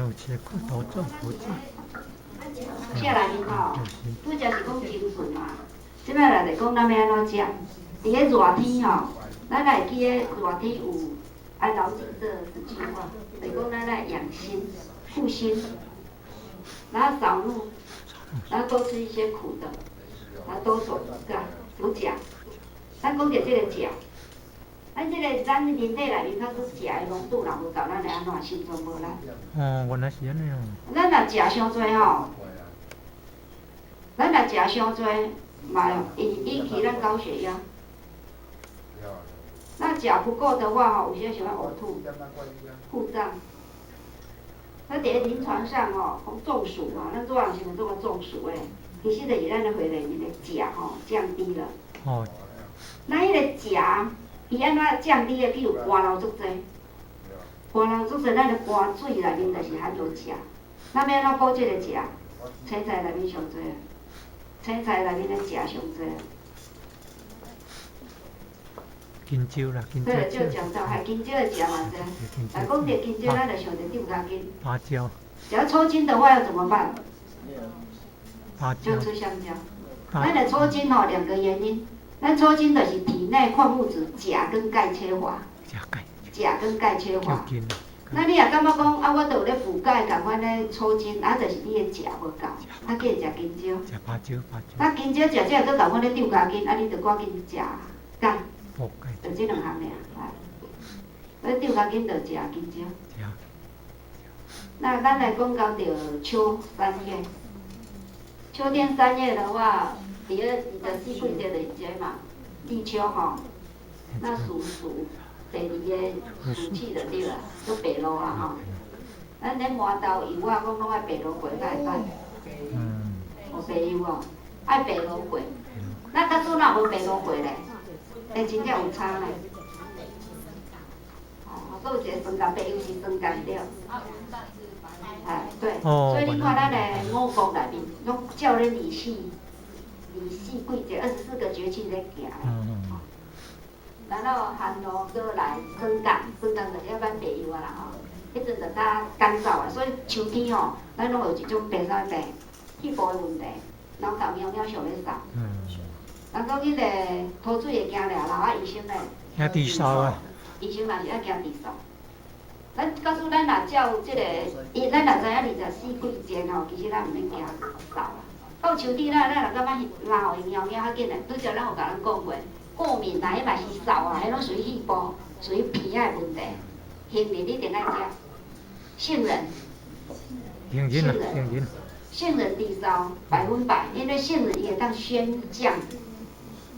怒吃苦，多做不做。册內面吼，拄才是講精神嘛，這擺來就講咱欲按怎食。佇咧熱天吼，咱會記得熱天有愛牢記這10句話，就是講咱愛養心、護心，然後少怒，然後多吃一些苦的，然後多做鈣、補鉀。咱講著這个鉀，咱這个咱人體內面，假使鉀的濃度若無夠，咱會按怎？心臟無力。哦，原來是按呢哦。咱若食傷濟吼，咱若食傷濟，嘛引起咱高血壓。那鉀不夠的話吼，有時喜歡嘔吐、腹脹。那佇咧臨床上吼，講中暑嘛，咱熱人時陣總愛中暑的，其實就是咱的血內面的鉀吼降低了。那彼個鉀，伊按怎降低的？比如汗流足濟，汗流足濟，咱的汗水內面就是含有鉀。咱欲按怎補這个鉀？青菜內面上濟，青菜內面的鉀上濟。香蕉啦，香蕉。對，就講到，還香蕉的鉀嘛濟。來講著香蕉，咱就想著吊腳筋。芭蕉。只要抽筋的話要怎麼辦？芭蕉。就吃香蕉。咱的抽筋吼，兩個原因。咱抽筋就是體內礦物質鉀跟鈣缺乏。鉀鈣。鉀跟鈣缺乏。那你若感覺講啊，我都有咧補鈣，仝款咧抽筋，啊，就是你的鉀無夠，啊，緊食香蕉。食芭蕉，芭蕉。啊，香蕉食食，閣仝款咧吊腳筋，啊，你就趕緊食鈣。補鈣。就這兩項爾，啊。咧吊腳筋就食香蕉。食。那咱來講到著秋三月，秋天三月的話，佇咧24季節就是這嘛，立秋吼，那屬暑，第二个暑氣就對啦，做白露啊吼。咱咧饃豆油啊，講攏愛白露過才會使。有白油哦，愛白露過。那假使若無白露過咧，欸，真正有差呢。哦，閣有一个酸柑，白油是酸柑對。哎，對，所以你看咱的五穀內面，攏照咧24季節，24個節氣咧行。然後寒露閣來霜降，霜降就是要挽白油啊啦吼，彼陣就較乾燥啊，所以秋天吼，咱攏有一種病啥物病，肺部的問題，人頭喵喵想欲掃。人講彼個脫水會驚掠流啊，醫生咧。驚低燒啊！醫生嘛是愛驚低燒。咱假使咱若照這个，伊咱若知影24季節吼，其實咱毋免驚嗽啦。到秋天咱若感覺老的喵喵較緊的，拄才咱有共咱講過，過敏啦，彼嘛是嗽啊，彼攏屬於肺部、屬於鼻仔的問題。杏仁一定愛食，杏仁。杏仁啊，杏仁。杏仁治嗽100%，因為杏仁伊會當宣降，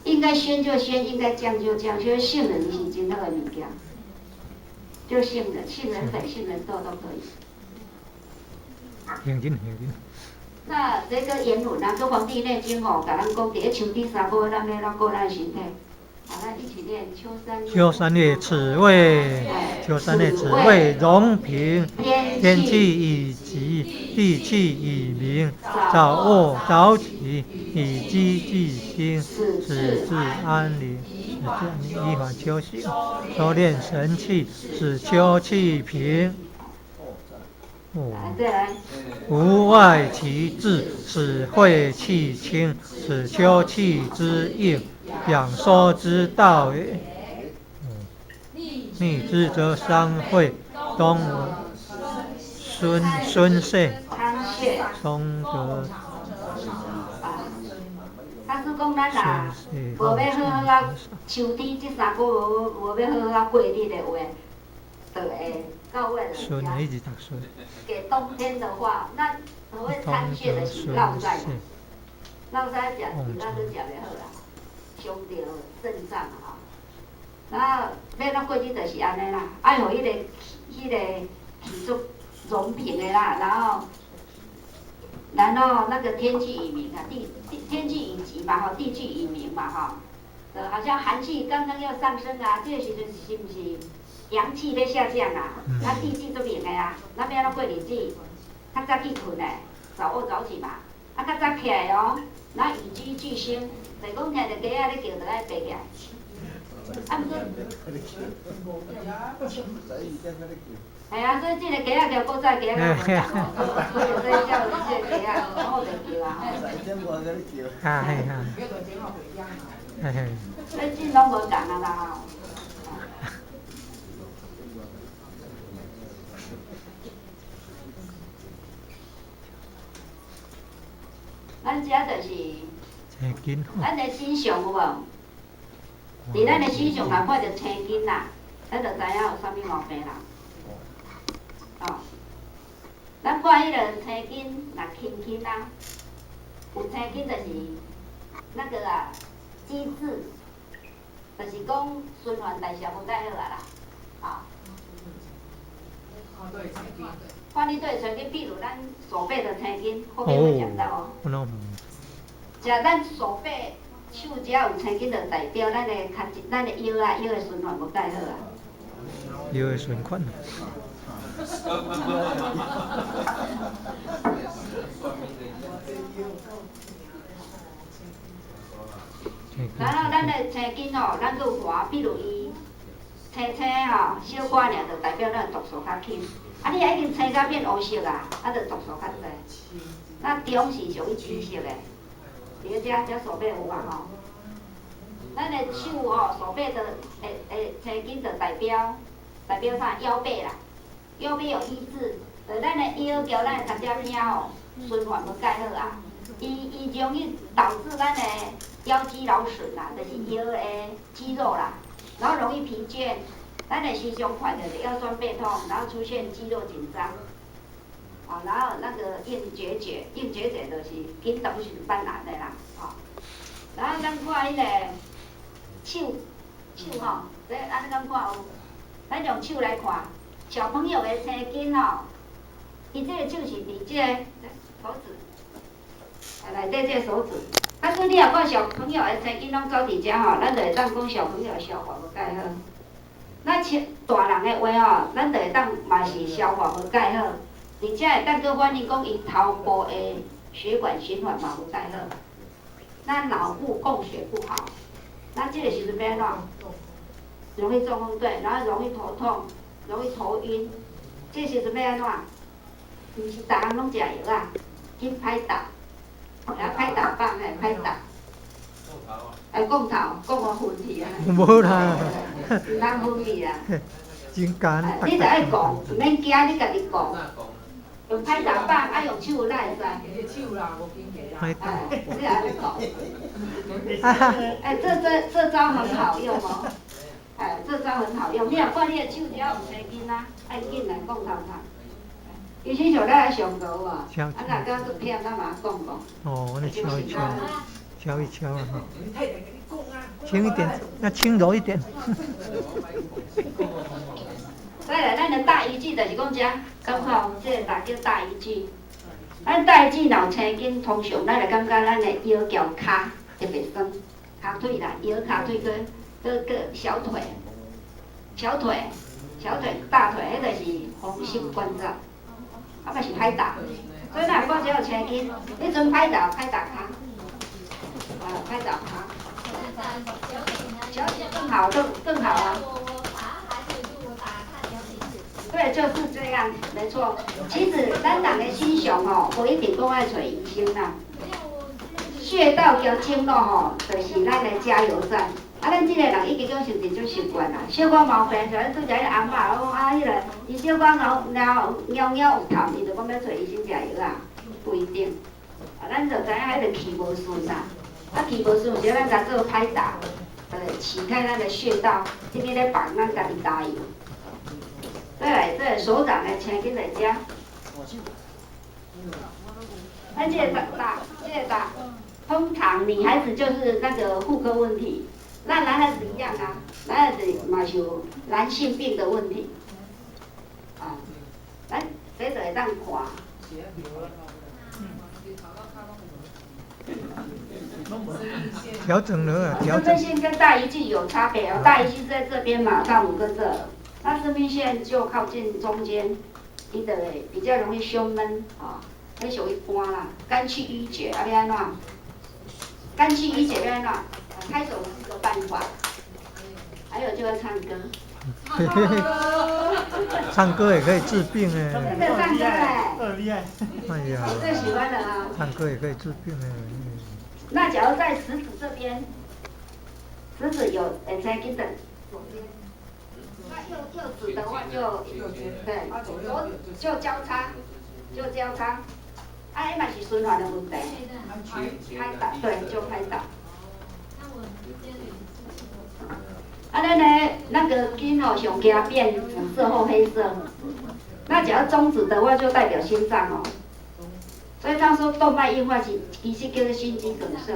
應該宣就宣，應該降就降，所以杏仁是真好的物件。就杏仁、杏仁粉、杏仁豆都可以。杏仁，杏仁。那這個言論啊，閣《黃帝內經》吼，共咱講佇咧秋天3個月，咱欲按怎顧咱身體？好，咱一起念秋三月。秋三月，此謂秋三月，此謂榮平，天氣已極，地氣已明，早臥早起，以機聚心，使自安寧，使自安寧，以緩秋性，收斂神氣，使秋氣平。無外其志，使血氣清，使秋氣之應，養收之道也。逆之則傷肺，冬孫孫泄，松得。假使講咱若無欲好好仔秋天這3個月無欲好好仔過日的話，就會到尾就給冬天的話，那所謂參穴的是落屎，落屎食，其他都食袂好啦，傷著腎臟吼。然後欲按怎過日就是按呢啦，愛予彼个氣足榮平的啦，然後那個天氣已明啊，天氣已極嘛吼，地氣已明嘛吼，好像寒氣剛剛要上升啊，這個時陣是毋是陽氣咧下降啊？那地氣足明的啊，咱欲按怎過日子？較早去睏的，早臥早起嘛，啊較早起來哦，然後以機聚心，就是講聽著雞仔咧叫，就愛爬起來。啊，毋过，系啊，所以這个鸡仔叫古早鸡仔較無仝吼，所以所以才有這个鸡仔，好就叫啊吼。啊係啊，嘿嘿。所以這攏無仝啊啦吼。咱這就是，咱的身上有無？佇咱的身上若看著青筋啦，咱就知影有啥物毛病啦。哦，咱看彼个青筋若轻轻啊，有青筋就是那个啊，机制，就是讲循环代谢無太好啊啦，啊。看你對青筋，比如咱手背的青筋，後面會講到哦。食咱手背手遮有青筋，就代表咱的牽咱的腰啊，腰的循環無蓋好啊。腰的循環。然後咱的青筋吼，咱閣有看，比如伊青青吼，小可爾，就代表咱毒素較輕。啊，你若已經青甲變烏色啊，啊，就毒素較濟。那中是屬於紫色的，佇咧遮遮手臂有啊吼。咱的手吼，手臂的會青筋就代表啥？腰背啦，腰背有瘀滯，就咱的腰交咱的牽只片吼，循環無蓋好啊，伊容易導致咱的腰肌勞損啦，就是腰的肌肉啦，然後容易疲倦。咱的時常看著腰酸背痛，然後出現肌肉緊張，哦，然後那個硬結節，硬結節就是筋動是變難的啦，哦。然後咱看彼個手，手吼，這按呢敢看有？咱用手來看，小朋友的青筋吼，伊這個手是佇這個手指，內底這個手指。啊，所以你若看小朋友的青筋攏走佇遮吼，咱就會當講小朋友消化無蓋好。那像大人的話吼，咱就會當嘛是消化無蓋好，而且會當閣反映講伊頭部的血管循環嘛無蓋好，咱腦部供血不好，那這個時陣欲按怎？容易中風對，然後容易頭痛，容易頭暈，這時陣欲按怎？毋是逐項攏食藥啊，緊拍打，啊拍打棒嘿，拍打。哎，講頭，講我昏去啊！無啦，毋通昏去啊！真簡單。你著愛講，毋免驚，你家己講。用拍打棒，啊用手哪會知？手啦，無經過啦。哎，你按呢講。哎，這招很好用哦。哎，這招很好用。你若看你的手只有青筋啊，愛緊來講頭頭。醫生像咱來上課有無？啊，若感覺忝，咱嘛講講。哦，你敲一敲。敲一敲啊！輕一點，要輕柔一點。再來，咱的大魚際就是講這，感覺這個大叫大魚際。咱大魚際若有青筋，通常咱會感覺咱的腰交跤特別酸，跤腿啦，腰跤腿閣小腿、小腿、小腿、大腿，彼就是風濕關節，啊嘛是歹打。所以若看這有青筋，彼陣歹打歹打跤。啊，拍打啊！小姐更好，更好啊！對，就是這樣，沒錯。其實咱人的身上吼，無一定講愛揣醫生啦。穴道交經絡吼，就是咱的加油站。啊，咱這個人已經講成一種習慣啦。小可毛病，像咱拄才彼個阿嬤，我講啊，彼個伊小可咬咬咬咬有痛，伊就講欲揣醫生食藥啊，不一定。啊，咱就知影彼個氣無順啦。啊，氣無順，有時咱共做拍打，啟開咱的穴道，等於咧幫咱家己加油。再來，這個手掌的青筋來遮。咱這個大，這個大，通常女孩子就是那個婦科問題，那男孩子一樣啊，男孩子嘛是有男性病的問題。啊，咱這就會當看。調整了，調整。生命線跟大魚際有差別哦，大魚際在這邊嘛，大拇哥這，那生命線就靠近中間，伊就會比較容易胸悶啊，彼屬於肝啦，肝氣鬱結，啊欲按怎？肝氣鬱結欲按怎？開手是一個辦法，還有就會唱歌。唱歌也可以治病哎。真的唱歌哎。厲害。哎呀。我最喜歡的啊。唱歌也可以治病哎。那假如在食指這邊，食指有在跟的左邊，那右指的話就對，左就交叉，就交叉，啊，彼嘛是循環的問題，拍打，對，就拍打。啊，咱呢那個筋哦，上驚變紫色或黑色。那假如中指的話，就代表心臟哦。所以他說動脈硬化其實叫做心肌梗塞。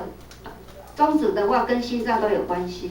中指的話跟心臟都有關係。